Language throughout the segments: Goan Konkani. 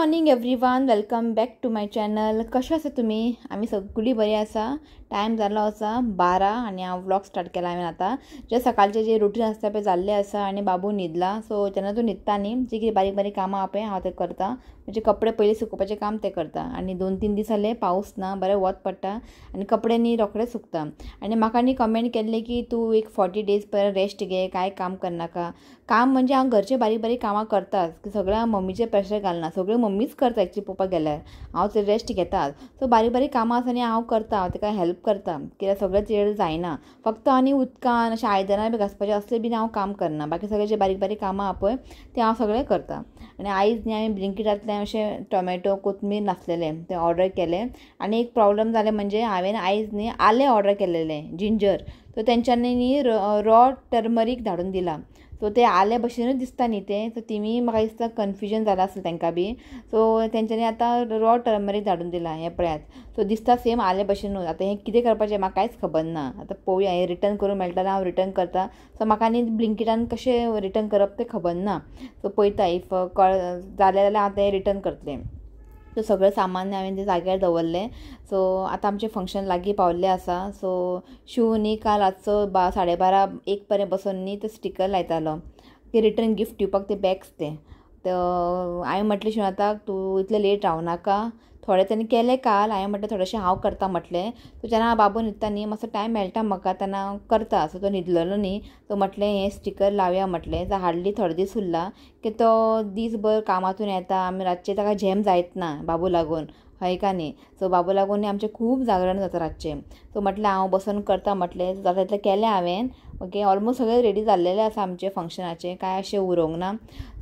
Morning everyone, welcome back to my channel. कशें आसा तुमी? आमी सगळीं बरीं आसा. टायम जाल्लो आसा 12 आनी हांव व्लॉग स्टार्ट केला हांवें. आतां जे सकाळचें जे रुटीन आसता पळय जाल्लें आसा आनी बाबू न्हिदला. सो जेन्ना तूं न्हिदता न्ही, जी कितें बारीक बारीक कामां आहा पळय हांव तें करता. म्हणजे कपडे पयलीं सुकोवपाचें काम तें करता. आनी 2-3 दीस जाले पावस ना, बरें वत पडटा आनी कपडे न्ही रोखडे सुकता. आनी म्हाका न्ही कमेंट केल्ले की तूं एक 40 डेज पर्यंत रेस्ट घे, कांय काम करनाका. काम म्हणजे हांव घरचे बारीक बारीक कामां करताच, सगळ्या मम्मीचेर प्रेशर घालना, सगळ्यो मम्मीच करता. एक्चुली पळोवपाक गेल्यार हांव ते रेस्ट घेता. सो बारीक बारीक कामां आसा न्ही हांव करता, हांव ताका हेल्प करता, कित्याक सगळें चेड जायना. फक्त आनी उदकान अशें आयदनां बी घासपाचें असलें बीन हांव काम करना, बाकी सगळें जे बारीक बारीक कामां आहा पळय तें हांव सगळें करता. आनी आयज न्ही हांवें ब्लिंकिटांतल्यान अशें टोमॅटो कोथमीर नासलेलें तें ऑर्डर केलें. आनी एक प्रॉब्लम जालें म्हणजे हांवें आयज न्ही आलें ऑर्डर केलेलें जिंजर, सो तेंच्यांनी न्ही रॉ टर्मरीक धाडून दिलां. सो ते आले भशेनूच दिसता न्ही तें, सो तिमी म्हाका दिसता कन्फ्युजन जालां आसलें तांकां बी. सो तेंच्यांनी आतां रॉ टर्मरीक धाडून दिलां, हें पळयात. सो दिसता सेम आले भशेनूच. आतां हें कितें करपाचें म्हाका कांयच खबर ना. आतां पळोवया, हें रिटर्न करूंक मेळटा जाल्यार हांव रिटर्न करता. सो म्हाका न्ही ब्लिंकिटान कशें रिटर्न करप तें खबर ना. सो पळयता, if कळ जालें जाल्यार हांव तें रिटर्न करतलें. सो सगळें सामान हांवें तें जाग्यार दवरलें. सो आतां आमचें फंक्शन लागीं पावल्लें आसा. सो शिव न्ही काल रातचो 12:30-1 पर्यंत बसून न्ही ते स्टिकर लायतालो की रिटर्न गिफ्ट दिवपाक ते बॅग्स ते. तर हांवें म्हटलें शिवनाथाक तूं इतलें लेट रावनाका, थोडें तेणें केलें काल. हांवें म्हटलें थोडेशें हांव करता म्हटलें. सो जेन्ना बाबू न्हिदता न्ही मातसो टायम मेळटा म्हाका तेन्ना हांव करता. सो तो न्हिदलेलो न्ही, तो म्हटलें हें स्टिकर लावया म्हटलें. तो हार्डली थोडे दीस उरला की तो दीसभर कामातून येता, आमी रातचें ताका झेम जायत ना बाबू लागून, हय का न्ही. सो बाबू लागून न्ही आमचें खूब जागरण जाता रातचें. सो म्हटलें हांव बसून करता म्हटलें, जाता तितलें केलें हांवें. ओके, ऑलमोस्ट सगळें रेडी जाल्लेलें आसा आमचें फंक्शनाचें, कांय अशें उरोंक ना.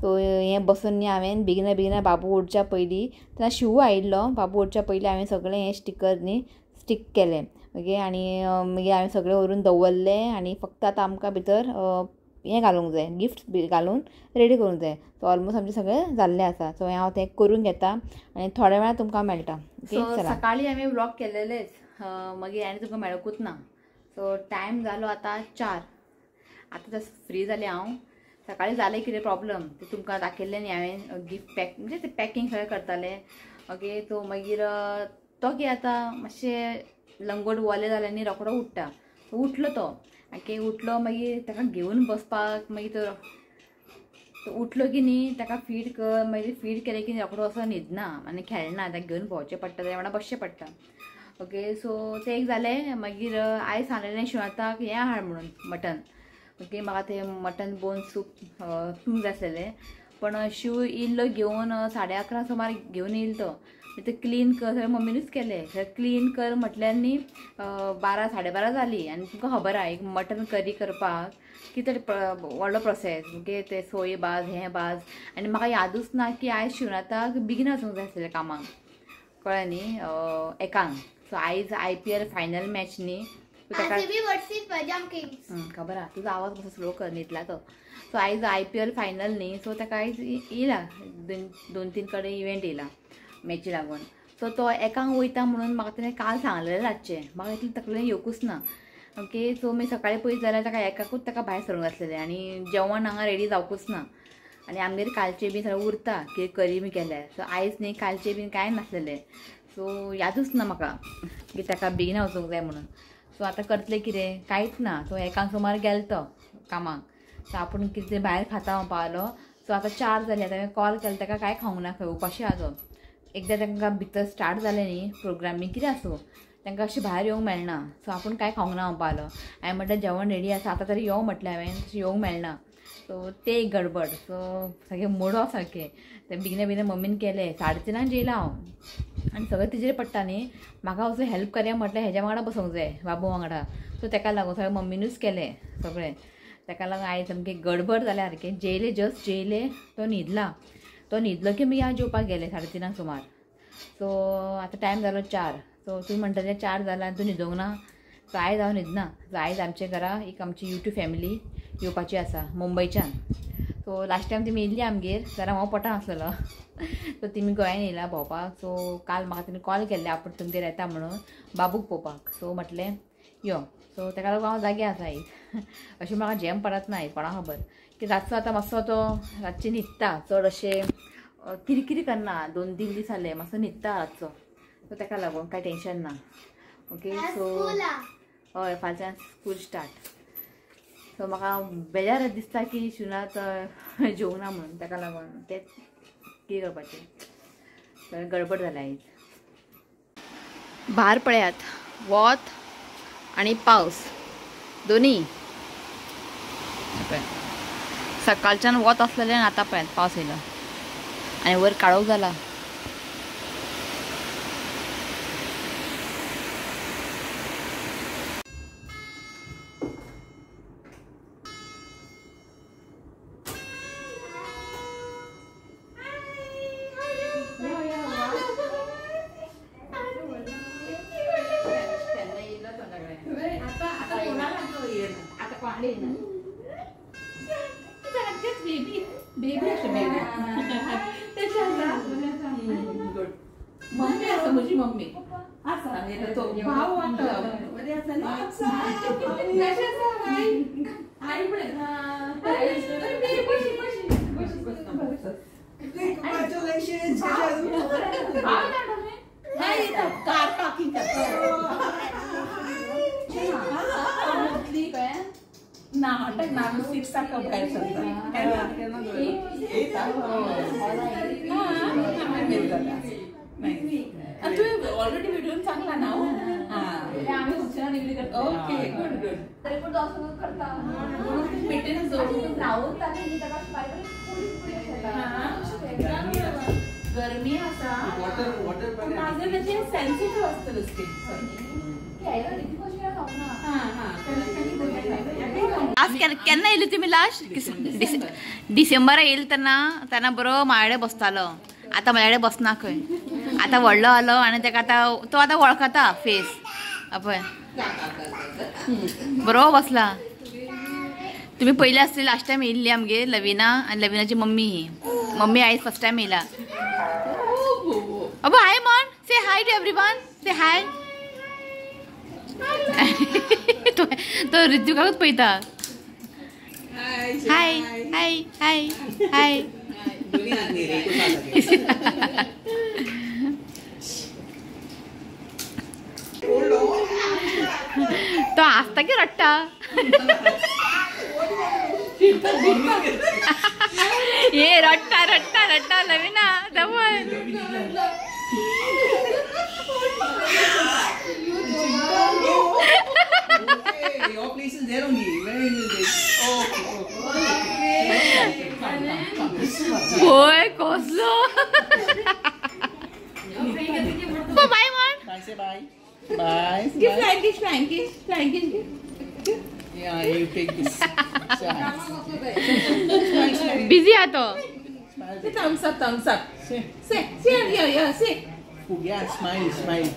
सो हें बसून न्ही हांवें बेगिना बेगिना बाबू उठच्या पयलीं, तेन्ना शिवू आयिल्लो, बाबू उठच्या पयलीं हांवें सगळें हें स्टिकर न्ही स्टीक केलें. ओके, आनी मागीर हांवें सगळें व्हरून दवरलें. आनी फक्त आतां आमकां भितर हें घालूंक जाय, गिफ्ट बी घालून रेडी करूंक जाय. सो ऑलमोस्ट आमचें सगळें जाल्लें आसा. सो हांव तें करून घेता आनी थोड्या वेळान तुमकां मेळटा. ओके, सकाळीं हांवें व्लॉग केलेलेच, मागीर आनी तुमकां मेळकूच ना. सो टायम जालो आतां 4. आतां जस्ट फ्री जालें हांव. सकाळीं जालें कितें प्रॉब्लम तें तुमकां दाखयल्लें न्ही हांवें, गिफ्ट पॅक म्हणजे तें पॅकींग सगळें करतालें. ओके, सो मागीर तो कितें आतां मातशें लंगोट वोलें जालें न्ही रोखडो उठ्ठा. सो उठलो तो, ओके उठलो मागीर ताका घेवन बसपाक, मागीर तो उठलो की न्ही ताका फीड कर, मागीर फीड केलें की रोखडो असो न्हिदना आनी खेळना, ताका घेवन भोंवचें पडटा, ताच्या वांगडा बसचें पडटा. ओके, सो तें एक जालें. मागीर आयज सांगलेलें शिवनाथाक हें हाड म्हणून मटन. ओके, म्हाका तें मटन बोन सूप पिवंक जाय आसलेलें, पण शिव इल्लो घेवन 11:30 सुमार घेवन येयलो तो. तें क्लीन कर सगळें मम्मीनूच केलें. सगळें क्लीन कर म्हटल्यार न्ही 12, 12:30 जालीं. आनी तुमकां खबर आहा एक मटन करी करपाक कितें व्हडलो प्रोसेस. ओके, ते सोय भाज, हें भाज. आनी म्हाका यादूच ना की आयज शिवनाथाक बेगीन वचूंक जाय आसलेलें कामाक, कळ्ळें न्ही, एकांक. सो आयज IPL final match न्ही, खबर आहा. तुजो आवाज मातसो स्लो कर, न्हिदला तो. सो आयज IPL final न्ही, सो ताका आयज येयला 2-3 कडेन इव्हेंट येयला मॅची लागून. सो तो एकांक वयता म्हणून म्हाका तेणें काल सांगलेलें रातचें, म्हाका इतलें तकलेन येवकूच ना. ओके, सो मी सकाळीं पळयत जाल्यार ताका एकाकूच ताका भायर सरूंक आसलेलें आनी जेवण हांगा रेडी जावकूच ना. आनी आमगेर कालचें बी सगळें उरता कितें करी बी केल्यार. सो आयज न्ही कालचें बीन कांय नासलेलें. सो यादूच ना म्हाका की ताका बेगीन वचूंक जाय म्हणून. सो आतां करतलें कितें कांयच ना. सो एकांक सुमार गेलो तो कामाक. सो आपूण कितें भायर खाता म्हणपाक. सो आतां 4 जालीं, आतां हांवें कॉल केलो ताका, कांय खावंक ना, खंय उपाशी आहा तो. एकदां तांकां भितर स्टार्ट जालें न्ही प्रोग्रामी कितें आसूं, तांकां अशें भायर येवंक मेळना. सो आपूण कांय खावंक ना म्हणपाक. हांवें म्हटलें जेवण रेडी आसा, आतां तरी यो म्हटलें हांवें, तशें येवंक मेळना. सो तें एक गडबड. सो सारकें मूड ऑफ सारकें. तें बेगिना बेगिना मम्मीन केलें, 3:30 जेयलां हांव. आनी सगळें तिजेर पडटा न्ही, म्हाका वचून हेल्प करया म्हटलें, हेज्या वांगडा बसूंक जाय, बाबू वांगडा. सो ताका लागून सगळें मम्मीनूच केलें सगळें. ताका लागून आयज सामकें गडबड जालें सारकें. जेयलें, जस्ट जेयलें, तो न्हिदला. तो न्हिदलो की मागीर हांव जेवपाक गेलें 3:30 सुमार. सो आतां टायम जालो 4. सो तुमी म्हणटले 4 जालां आनी तूं न्हिदोंक ना. सो आयज हांव न्हिदना. सो आयज आमच्या घरा एक आमची YouTube family येवपाची आसा मुंबयच्यान. सो लास्ट टायम तुमी येयल्ली आमगेर, जाल्यार हांव पोटान आसलेलो. सो तिमी गोंयान येयला भोंवपाक. सो काल म्हाका तिणें कॉल केल्ले आपूण तुमगेर येता म्हणून बाबूक पळोवपाक. सो म्हटलें यो. सो ताका लागून हांव जागे आसा आयज. अशें म्हाका झेम पडत ना आयज, कोणाक खबर की रातचो आतां मातसो तो रातचें न्हिदता चड अशें किरकिरी करना 2-3 दीस जाले मातसो न्हिदता रातचो सो ताका लागून कांय टेंशन ना. ओके सो हय फाल्यां स्कूल स्टार्ट. सो म्हाका बेजार दिसता की शिवनाथ जेवना म्हणून ताका लागून तें कितें करपाचें गडबड जाल्या आयज. भार पळयात वत आनी पावस दोनी. सकाळच्यान वत आसलेलें आनी आतां पळयात पावस येयलो आनी वयर काळोख जाला. मम्मी आसा म्हजी मम्मी आसा तो भाव आसा आई कार पार्किंग ना म्हणटा ना सिक्साक भायर सरता. तुवें ऑलरेडी व्हिडिओन सांगला ना? Okay good good. गरमी आसा माझे म्हणजे सेन्सिटिव्ह आसतलें स्कीन. आज केन्ना येयली तुमी लास्ट? डिसेंबरा येयली तेन्ना तेन्ना बरो म्हाजे कडेन बसतालो. आतां म्हाजे कडेन बसना खंय. आतां व्हडलो जालो आनी ताका आतां तो आतां वळखता फेस. पळय बरो बसला. तुमी पयली आसली लास्ट टायम येयल्ली आमगेर लवीना आनी लवीनाची मम्मी. ही मम्मी आयज फर्स्ट टायम येयला. अबो हाय म्हण, say hi to everyone, say hi. तो ऋत्विकाकूच पळयता. हाय हाय हाय हाय. तो आसता की रडटा. ये रडटा रडटा रडटा लवीना दमन. Your place is there only. Where is it? Okay, okay. Boy, कसलो. Bye, man. Bye, say bye. Bye. Give flying kiss, flying kiss, flying kiss. Yeah, you take this. Busy आतो. Thumbs up, thumbs up. Say, say, yeah, yeah, say. Yeah, smile, smile.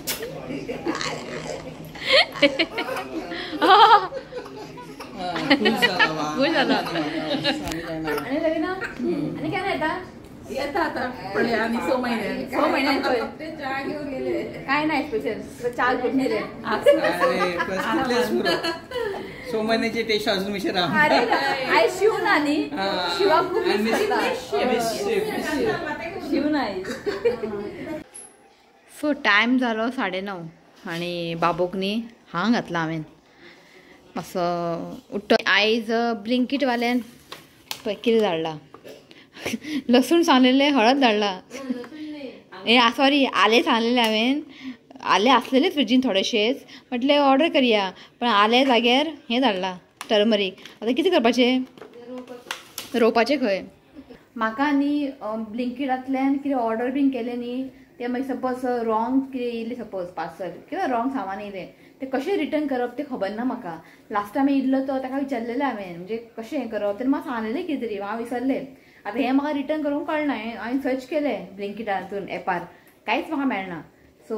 खूश जाला. आनी लवीना आनी केन्ना येता? येता आतां पळय आनी 6 म्हयन्यान 6 म्हयन्यान काय ना स्पेशल च्या घेऊन गेले. 6 महिन्याची टेस्ट अजून विचारा. अरे I Shiv ना न्ही, शिवा खूप शिव नाही. सो टायम जालो 9:30 आनी बाबूक न्ही हांग घातला हांवें मातसो उठ्ठ. आयज ब्लिंकीटवाल्यान पळय कितें धाडला, लसूण सांगलेलें हळद धाडला. ए सॉरी आलें सांगलेलें हांवें, आलें आसलेलें फ्रिजीन थोडेशेंच, म्हटलें ऑर्डर करया, पण आलें जाग्यार हें धाडलां टर्मरीक. आतां कितें करपाचें, रोवपाचें खंय. म्हाका न्ही ब्लिंकीटांतल्यान कितें ऑर्डर बीन केलें न्ही तें मागीर सपोज रॉंग कितें येयलें, सपोज पार्सल किंवा रॉंग सामान येयलें तें कशें रिटर्न करप तें खबर ना म्हाका. लास्ट टायम येयल्लो तो ताका विचारलेलें हांवें म्हणजे कशें हें करप, तेन्ना म्हाका सांगलेलें कितें तरी, हांव विसरलें. आतां हें म्हाका रिटर्न करूंक कळना, हांवें सर्च केलें ब्लिंकीटातून एपार, कांयच म्हाका मेळना. सो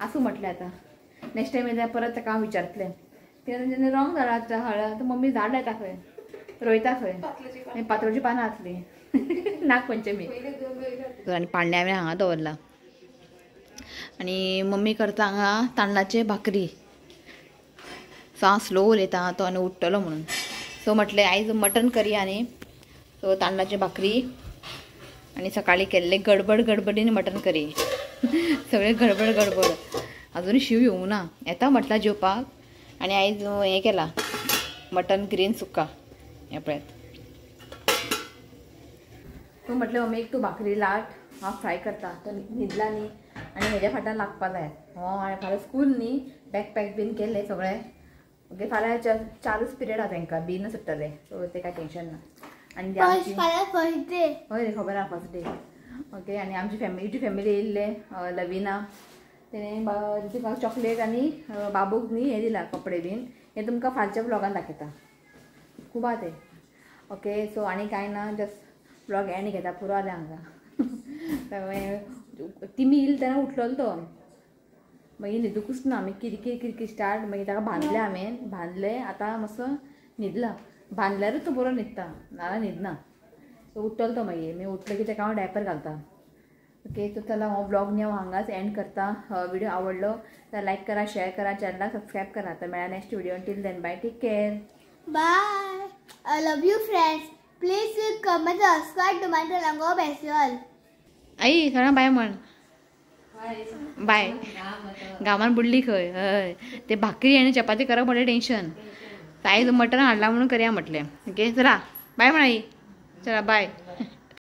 आसूं म्हटलें आतां नेक्स्ट टायम येयल्यार परत ताका हांव विचारतलें. तेन्ना जेन्ना रॉंग झाडां हळद मम्मी झाड लायता खंय, रोयता खंय, मागीर पातोळची पानां आसलीं नागपंचमी. आनी पांड्या हांवें हांगा दवरला आनी मम्मी करता हांगा तांदळाचे भाकरी. सो हांव स्लो उलयता तो आनी उठ्ठलो म्हणून. सो म्हटलें आयज मटन करी आनी सो तांदळाची भाकरी आनी सकाळी केल्ले गडबड गडबडीन मटन करी सगळे गडबड गडबड. अजून शिव येवंक ना, येता म्हटलां जेवपाक. आनी आयज हें केलां मटन ग्रीन सुक्का. हें पळयात. तूं म्हटलें मम्मीक तूं भाकरी लाट, हांव फ्राय करता. तो न्हिदला न्ही आनी हेज्या फाटल्यान लागपा जाय. हो आनी फाल्यां स्कूल न्ही, बॅकपॅक बीन केल्लें सगळें. ओके फाल्यां 4च पिरियड आहा तेंकां, बीन सुट्टलें, सो तें कांय टेंशन ना. आनी फर्स्ट डे. हय रे खबर आहा फर्स्ट डे. ओके आनी आमची फॅमिली फॅमिली येयल्ले लवीना, तेणें तिका चॉकलेट आनी बाबूक न्ही हें दिलां कपडे बीन. हें तुमकां फालच्या व्लॉगान दाखयता, खूब आहा तें. ओके सो आनी कांय ना, जस्ट व्लॉग एंड घेता, पुरो जालें हांगा. तिमी येयली तेन्ना उठलोलो तो, मागीर न्हिदूकूच ना, मागीर किरकीर किरकीर स्टार्ट. मागीर ताका बांदलें हांवें, बांदलें आतां मातसो न्हिदला. बांदल्यारूच तो बरो न्हिदता, नाजाल्यार न्हिदना. सो उठ्ठलो तो मागीर, मागीर उठलो की ताका हांव डायपर घालता. ओके तो चला हो ब्लॉग न्ही हांव हांगाच एंड करता. व्हिडिओ आवडलो तर लायक करा, शेअर करा, चॅनलाक सबस्क्रायब करा. तर मेळा next video. Till then bye, take care, bye. I love you friends. Please comment, subscribe to my channel. Go best. आई सगळ्यांक बाय म्हण. बाय. गांवान बुडली खंय. हय ते भाकरी आनी चपाती करप म्हळ्यार टेंशन. आयज मटन हाडला म्हणून करया म्हटलें. ओके चला बाय म्हण आई, चला बाय.